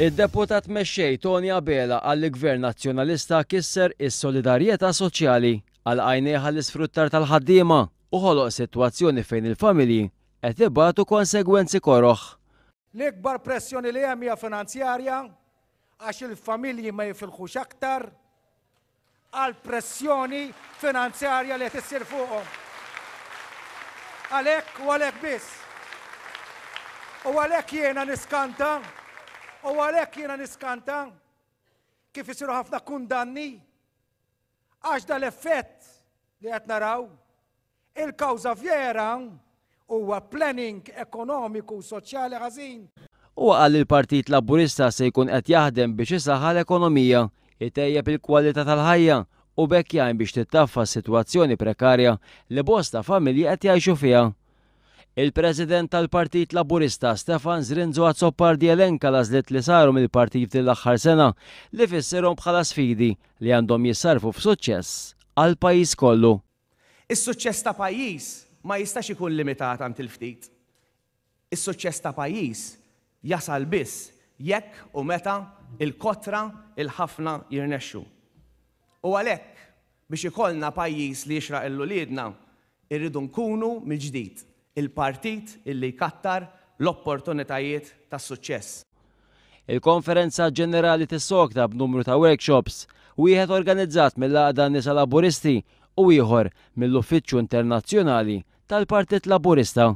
Id-Deputat Mexxej Toni Abela qal li Gvern Nazzjonalista kisser is-solidarjetà soċjali, għalaq għajnejh għall-isfruttar tal-ħaddiema u ħoloq sitwazzjoni fejn il-familji qed ibatu konsegwenzi koroh. L-ikbar pressjoni li hemm hija finanzjarja għax il-familji ma jifilħux aktar għall-pressjoni finanzjarja li qed issir fuqhom. Għalhekk u għalhekk biss. U għalhekk jiena niskanta, u għalhekk jiena niskanta kif isiru ħafna kundanni għax dal-effett li qed naraw Il-kawża vera huwa planning ekonomiku u soċjali ħażin. Huwa qal li l-Partit Laburista se jkun qed jaħdem biex isaħħa l-ekonomija, itejjeb il-kwalità tal-ħajja u b'hekk jgħin biex tittaffa s-sitwazzjoni prekarja li bosta familji qed jgħixu fiha. Il-President tal-Partit Laburista, Stefan Zrinzo Azzopardi elenka l-għażliet li saru mill-partit f'din l-aħħar sena li fissirhom bħala sfidi li għandhom jissarrfu f'suċċess għall-pajjiż kollu. Is-suċċess ta' pajjiż ma jistax ikun limitat għand il-ftit. Is-suċċess ta' pajjiż jasal biss jekk u meta l-kotra, il-ħafna jirnexxu. U għalhekk, biex ikollna pajjiż li jixraq 'l uliedna, irridu nkunu mill-ġdid il-partit illi jkattar l-opportunitajiet tas-suċċess. Il-Konferenza Ġenerali tissokta b'numru ta' workshops, wieħed organizzat mill-Għaqda Nisa Laburisti u ieħor mill-Uffiċċju Internazzjonali tal-Partit Laburista.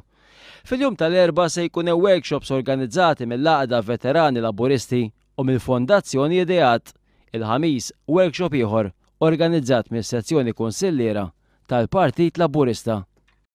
Fil-jum tal-Erbgħa se jkun hemm workshops organizzati mill-Għaqda Veterani Laburisti u mill-Fondazzjoni Ideat. Il-Ħamis, workshop ieħor organizzat mis-Sezzjoni Kunsilliera tal-Partit Laburista.